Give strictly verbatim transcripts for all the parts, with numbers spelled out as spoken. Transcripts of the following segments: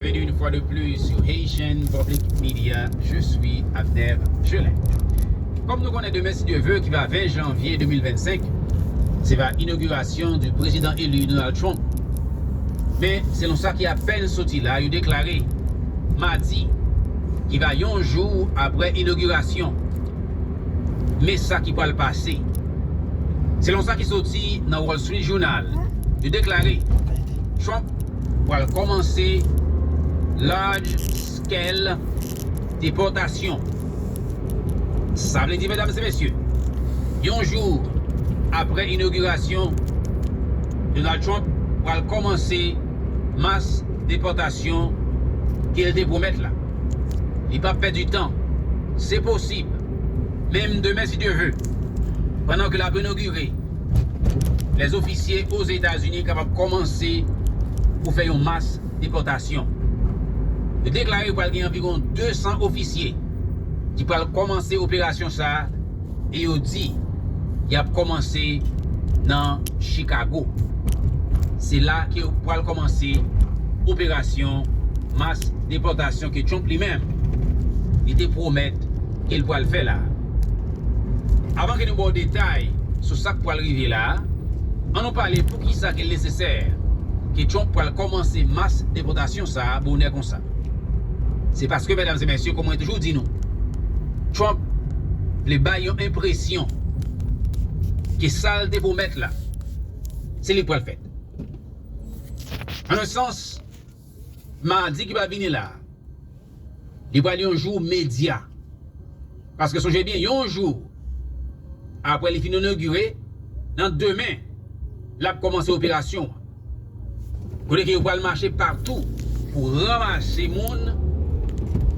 Bienvenue une fois de plus sur Haitian Public Media. Je suis Abner Chelin. Kòm nou konnen, demen, si Dye vle, ki va ven janvye de mil vennsenk, se va inogirasyon di prezidan eli Donald Trump. Men, selon sa ki apèn soti la, yo deklare madi, ki va yon jou apre inogirasyon. Men sa ki pral pase. Selon sa ki soti nan Wall Street Journal, yo deklare Trump pral kòmanse large scale depòtasyon. Sa vle di, medam e mesye, yon jou apre inogirasyon, Donald Trump pral kòmanse mas depòtasyon ke l te pwomèt la. Li p ap pèdi tan. Se posib, menm demen, si Dye vle, pandan ke l ap inogire, lèzofisye Ozetazini kapab kòmanse pou fè yon mas depòtasyon. Yo deklare pral gen anviwon de san ofisye ki pral kòmanse operasyon sa a, e yo di y ap kòmanse nan Chicago. Se la ke yo pral kòmanse operasyon mas depòtasyon ke Trump li menm, li te pwomèt ke l pral fè la. Avan ke nou ba w detay sou sa k pral rive la, ann nou pale poukisa ke l nesesè ke Trump pral kòmanse mas depòtasyon sa a bonè konsa. Se paske, medam e mesye, kòm mwen toujou di nou, Trump vle bay yon enpresyon ke sa l te pwomèt la, se li k pral fèt. An yon sans, madi ki va vini la, li pral yon jou medya. Paske sonje byen, yon jou apre li fin inogire, nan demen, l ap kòmanse operasyon an. Kote ke yo pral mache patou pou ranmase moun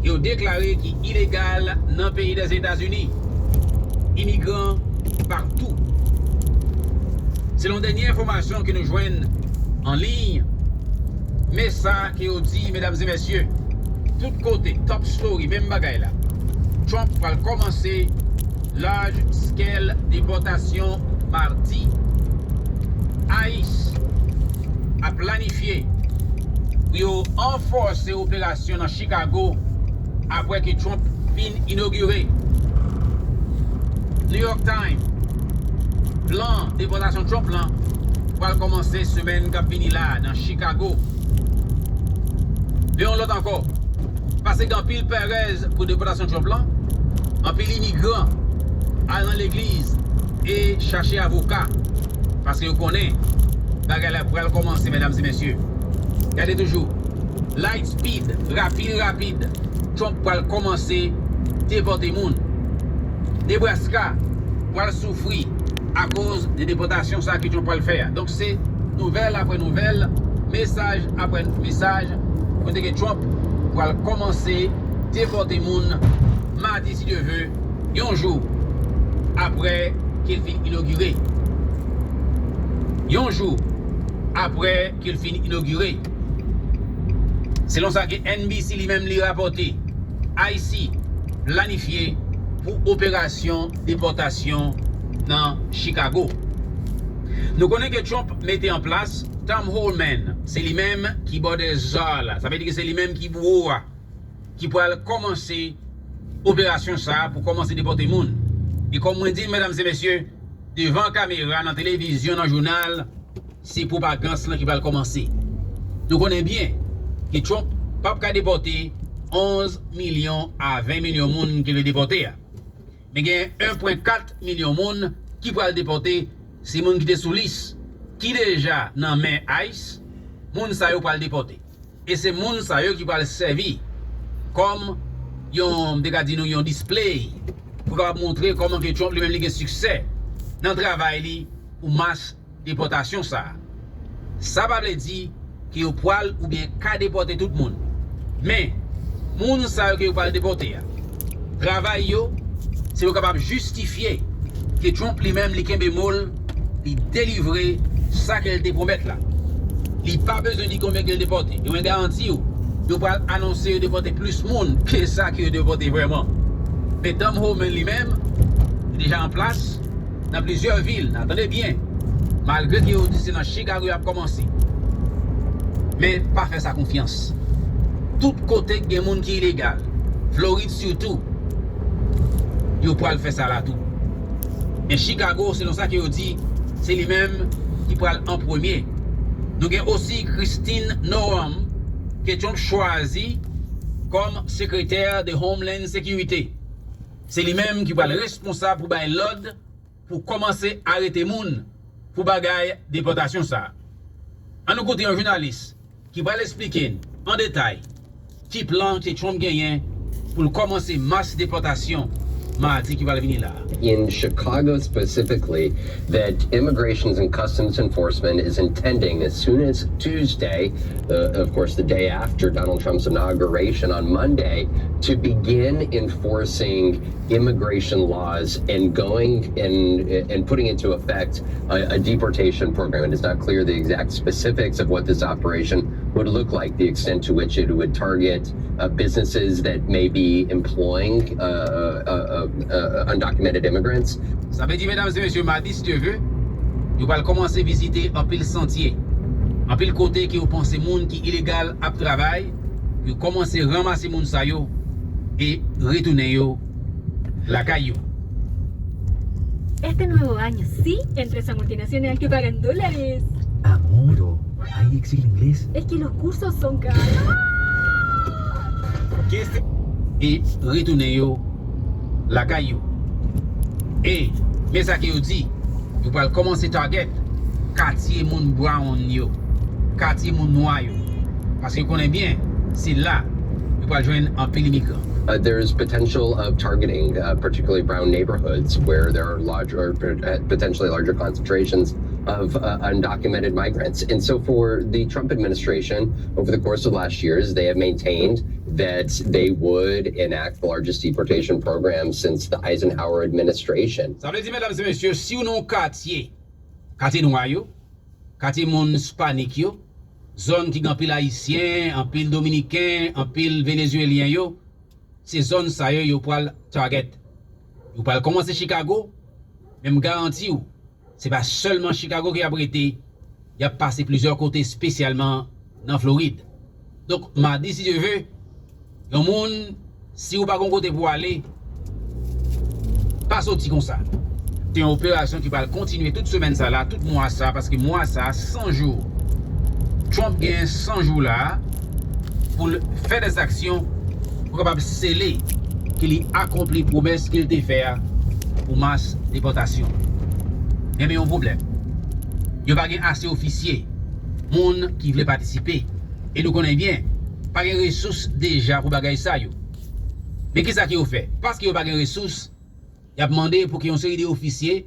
ke yo deklare ki ilegal nan peyi Dèzetazini. Imigran patou. Selon dènye enfòmasyon ke nou jwenn an liy, men sa ke yo di, medam e mesye, tout kote, top story, menm bagay la. Trump pral kòmanse large scale depòtasyon madi. ICE ap planifye pou yo ranfòse operasyon nan Chicago apre ke Trump fin inogire. New York Times, plan depòtasyon Trump lan pral kòmanse semèn k ap vini la nan Chicago. Men yon lòt ankò, pase gen anpil perèz pou depòtasyon Trump lan, anpil imigran al nan legliz e chache avoka, paske yo konnen bagay la pral kòmanse, medam e mesye. Gade toujou, light speed, rapid, rapid, Trump pral kòmanse depòte moun. Nebraska pral soufri akoz de depòtasyon sa ki Trump pral fè a. Donk, se nouvèl apre nouvèl, mesaj apre mesaj, kote ke Trump pral kòmanse depòte moun madi, si Dye vle, yon jou apre ke l fin inogire. Yon jou apre ke l fin inogire. Selon sa ke N B C li menm li rapòte, ICE planifye pou operasyon depòtasyon nan Chicago. Nou konnen ke Trump mete an plas Tom Homan, se li menm ki bòdè za la, sa vle di ke se li menm ki bouwo a, ki pral kòmanse operasyon sa a pou kòmanse depòte moun. E kòm mwen di l, medam e mesye, devan kamera, nan televizyon, nan jounal, se pwopagans lan ki pral kòmanse. Nou konnen byen ke Trump p ap ka depòte onz milyon a ven milyon moun ke l vle depòte a. Men gen en pwen kat milyon moun ki pral depòte, se moun ki te sou lis, ki deja nan men ICE, moun sa yo pral depòte. E se moun sa yo ki pral sèvi kòm yon, m te ka di nou, yon display pou kapab montre kòman ke Trump li menm li gen siksè nan travay li pou mas depòtasyon sa a. Sa pa vle di ke yo pral oubyen ka depòte tout moun. Men, moun sa yo ke yo pral depòte a, travay yo, se yo kapab jistifye ke Trump li menm li kenbe mo l, li delivre sa ke l te pwomèt la. Li pa bezwen di konbyen ke l depòte. E mwen garanti w, yo pral anonse yo depòte plis moun ke sa ke yo depòte vrèman. Men Tom Homan li menm, li deja an plas nan plizyè vil. N a tande byen, malgre ke yo di se nan Chicago y ap kòmanse. Men pa fè sa konfyans. Tout kote k gen moun ki ilegal, Florid sitou, yo pral fè sa la tou. Men Chicago, selon sa ke yo di, se li menm ki pral an premye. Nou gen osi Christine Noem, ke Trump chwazi kòm sekretè de Homeland Security. Se li menm ki pral responsab pou bay lòd pou kòmanse arete moun pou bagay depòtasyon sa a. Ann nou koute yon jounalis ki pral esplike n an detay ki plan ke Trump genyen pou l kòmanse mas depòtasyon madi ki pral vini la a. In Chicago specifically, that Immigration and Customs Enforcement is intending as soon as Tuesday, uh, of course, the day after Donald Trump's inauguration on Monday, to begin enforcing immigration laws and going and and putting into effect a, a deportation program. It is not clear the exact specifics of what this operation would look like, the extent to which it would target uh, businesses that may be employing uh, uh, uh, uh, undocumented immigrants. Sa vle di, medam e mesye, madi, si Dye vle, yo pral kòmanse vizite anpil santye, anpil kote ke yo panse moun ki ilegal ap travay, yo kòmanse ranmase moun sa yo e retounen yo lakay yo. Este nuevo año sí, empresa multinacional que pagan dólares. Amor, ay, exil inglés. Es que los cursos son caros. E retounen yo lakay yo. E men sa ke yo di, yo pral kòmanse target katye moun brown yo, katye moun nwa yo. Paske yo konnen byen, se la yo pral jwenn anpil imigran. Uh, there's potential of targeting, uh, particularly brown neighborhoods where there are larger, uh, potentially larger concentrations of uh, undocumented migrants. And so, for the Trump administration, over the course of last years, they have maintained that they would enact the largest deportation program since the Eisenhower administration. Sa vle di, medam e mesye, si w nan yon katye, katye nwa yo, katye moun ispanik yo, zòn ki gen anpil ayisyen, anpil dominiken, anpil venezuelyen yo, se zòn sa yo yo pral target. Yo pral kòmanse Chicago, men m garanti w, se pa sèlman Chicago ke y ap rete, y ap pase plizyè kote, espesyalman nan Florid. Donk, madi, si Dye vle, yon moun, si ou pa gen yon kote pou w ale, pa soti konsa. Se yon operasyon ki pral kontinye tout semèn sa la, tout mwa sa, paske mwa sa, san jou. Trump gen san jou la pou l fè dèzaksyon pou kapab sele ke li akonpli pwomès ke l te fè a pou mas depòtasyon. Men, men yon pwoblèm. Yo pa gen ase ofisye, moun ki vle patisipe. E nou konnen byen, pa gen resous deja pou bagay sa yo. Men kisa ke yo fè? Paske yo pa gen resous, y ap mande pou ke yon seri de ofisye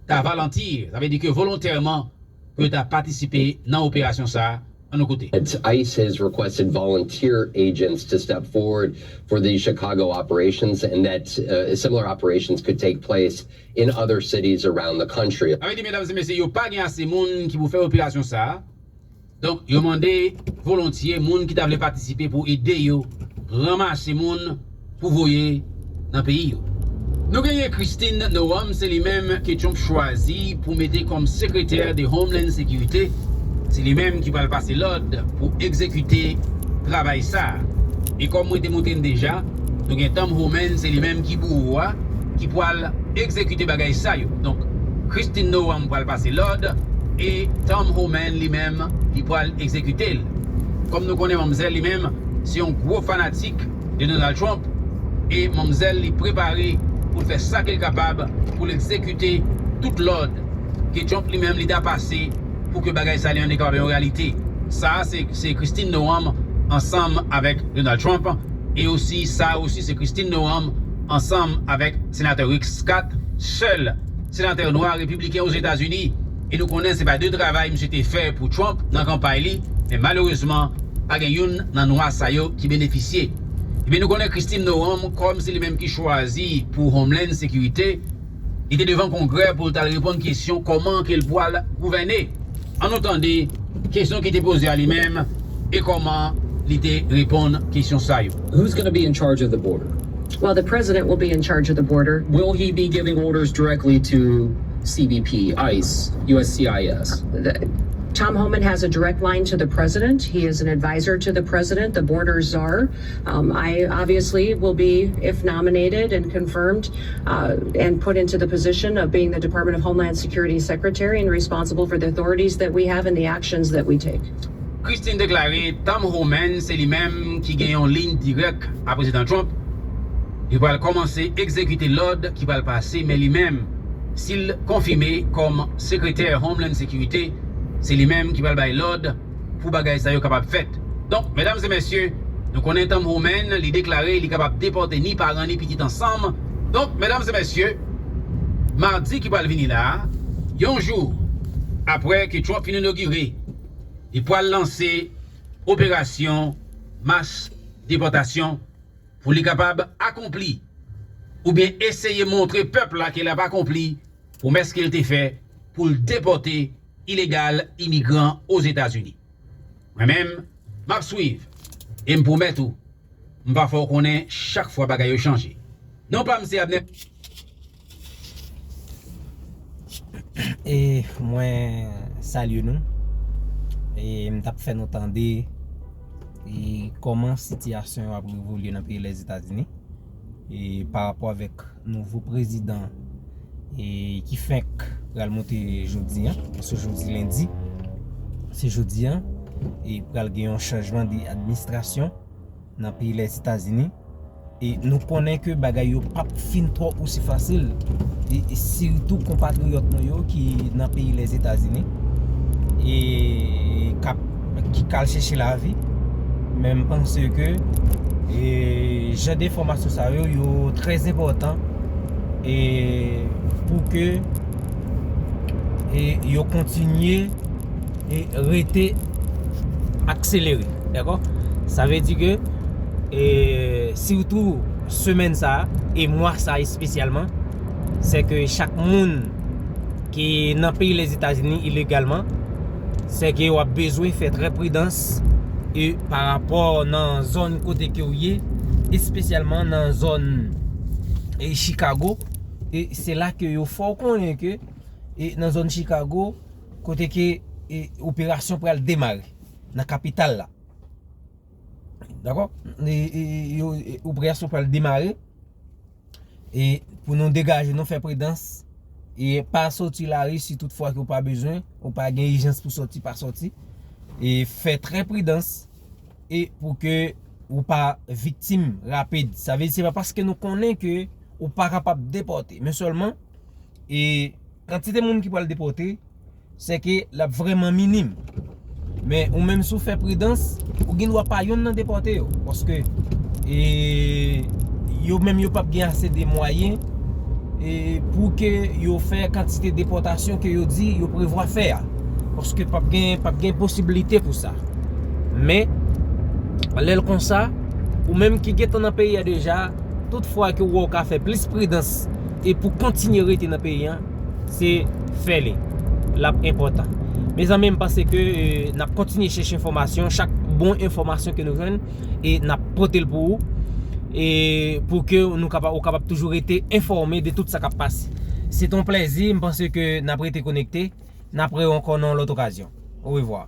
ta volontiye, sa vle di ke volontèman, pou yo ta patisipe nan operasyon sa a. Ann nou koute. It's, ICE has requested volunteer agents to step forward for the Chicago operations, and that uh, similar operations could take place in other cities around the country. Sa vle di, medam e mesye, yo pa gen ase moun ki pou fè operasyon sa a. Donk, yo mande volontye moun ki ta vle patisipe pou ede yo ranmase moun pou voye nan peyi yo. Nou genyen Christine Noem, se li menm ke Trump chwazi pou mete kòm sekretè de Homeland Security. Se li menm ki pral pase lòd pou egzekite travay sa a. E kòm mwen te montre n deja, nou gen Tom Homan, se li menm ki bouwo a, ki pral egzekite bagay sa yo. Donk, Christine Noem pral pase lòd e Tom Homan li menm li pral egzekite l. Kòm nou konnen manmzèl li menm se yon gwo fanatik de Donald Trump e manmzèl li prepare pou l fè sa ke l kapab pou l egzekite tout lòd ke Trump li menm li ta pase pou ke bagay sa li menm li kapab yon reyalite. Sa a se, se Christine Noem ansanm avèk Donald Trump e osi sa a osi se Christine Noem ansanm avèk senatè Rick Scott, sèl senatè nwa repibliken Ozetazini, e nou konnen se pa de travay misye te fè pou Trump nan kanpay li, men malerezman, pa gen youn nan nwa sa yo ki benefisye. Ebyen, nou konnen Christine Noem, kòm se li menm ki chwazi pou Homeland Security, li te devan Kongrè pou l t al reponn kesyon kòman ke l pral gouvène. Ann nou tande kesyon ki te poze a li menm e kòman li te reponn kesyon sa yo. Who's going to be in charge of the border? Well, the president will be in charge of the border. Will he be giving orders directly to C B P, ICE, U S C I S? The- Tom Homan has a direct line to the president. He is an advisor to the president, the border czar. Um, I obviously will be, if nominated and confirmed, uh, and put into the position of being the Department of Homeland Security secretary and responsible for the authorities that we have and the actions that we take. Christine deklare Tom Homan se li menm ki gen yon liy dirèk a Prezidan Trump. Li pral kòmanse egzekite lòd ki pral pase, men li menm, si l konfime kòm sekretè Homeland Security, se li menm ki pral bay lòd pou bagay sa yo kapab fèt. Donk, medam e mesye, nou konnen Tom Homan, li deklare li kapab depòte ni paran ni pitit ansanm. Donk, medam e mesye, madi ki pral vini la, yon jou apre ke Trump fin inogire, li pral lanse operasyon mas depòtasyon pou li kapab akonpli oubyen eseye montre pèp la ke l ap akonpli pwomès ke l te fè pou l depòte ilegal imigran Ozetazini. Mwen menm, m ap swiv e m pwomèt ou, m va fè w konnen chak fwa bagay yo chanje. Non pa m se Abner. E mwen salye nou. E m t ap fè nou tande e kòman sitiyasyon yo ap evolye nan peyi Lèzetazini e pa rapò avèk nouvo prezidan e ki fenk pral monte jodi a, paske jodi lendi, se jodi a, e pral gen yon chanjman de administrasyon nan peyi Lèzetazini. E nou konnen ke bagay yo p ap fin twò osi fasil, e, e sitou konpatriyòt nou yo ki nan peyi Lèzetazini e k ap, ki k al chèche lavi. Men m panse ke e, jan de fòmasyon sa yo, yo trè enpòtan e pou ke e, yo kontinye e rete akselere, dakò? Sa vle di ke e, sitou semèn sa a e mwa sa a espesyalman, se ke chak moun ki nan peyi Lèzetazini ilegalman, se ke w ap bezwen fè trè pridans e pa rapò nan zòn kote ke w ye, espesyalman nan zòn e Chicago. E se la ke yo fè w konnen ke e nan zòn Chicago, kote ke e operasyon pral demare nan kapital la. Dakò? E, e, yo, e, operasyon pral demare. E pou nou degaje nou, fè pridans. E pa soti lari si tout fwa ke w pa bezwen, ou pa gen ijans pou soti, pa soti. E fè trè pridans. E pou ke ou pa viktim rapid. Sa vle di, se pa paske nou konnen ke ou pa kapab depòte, men sèlman e kantite moun ki pral depòte, se ke l ap vrèman minim. Men ou menm si w fè pridans, ou gen dwa pa youn nan depòte yo. Paske e, yo menm yo p ap gen ase de mwayen e, pou ke yo fè kantite depòtasyon ke yo di yo prevwa fè a. Paske p ap gen, p ap gen posiblite pou sa. Men, lè l konsa, ou menm ki gentan nan peyi a deja, tout fwa ke w wè w ka fè plis pridans e pou kontinye rete nan peyi a, se fè li. L ap enpòtan. Mezanmi, m panse ke e, n ap kontinye chèche enfòmasyon, chak bon enfòmasyon ke nou jwenn, e n ap pote l pou ou. E pou ke nou kapab, ou kapab toujou rete enfòme de tout sa k ap pase. Se t on plèzi, m panse ke n ap rete konekte. N ap wè w ankò nan yon lòt okazyon. Orevwa.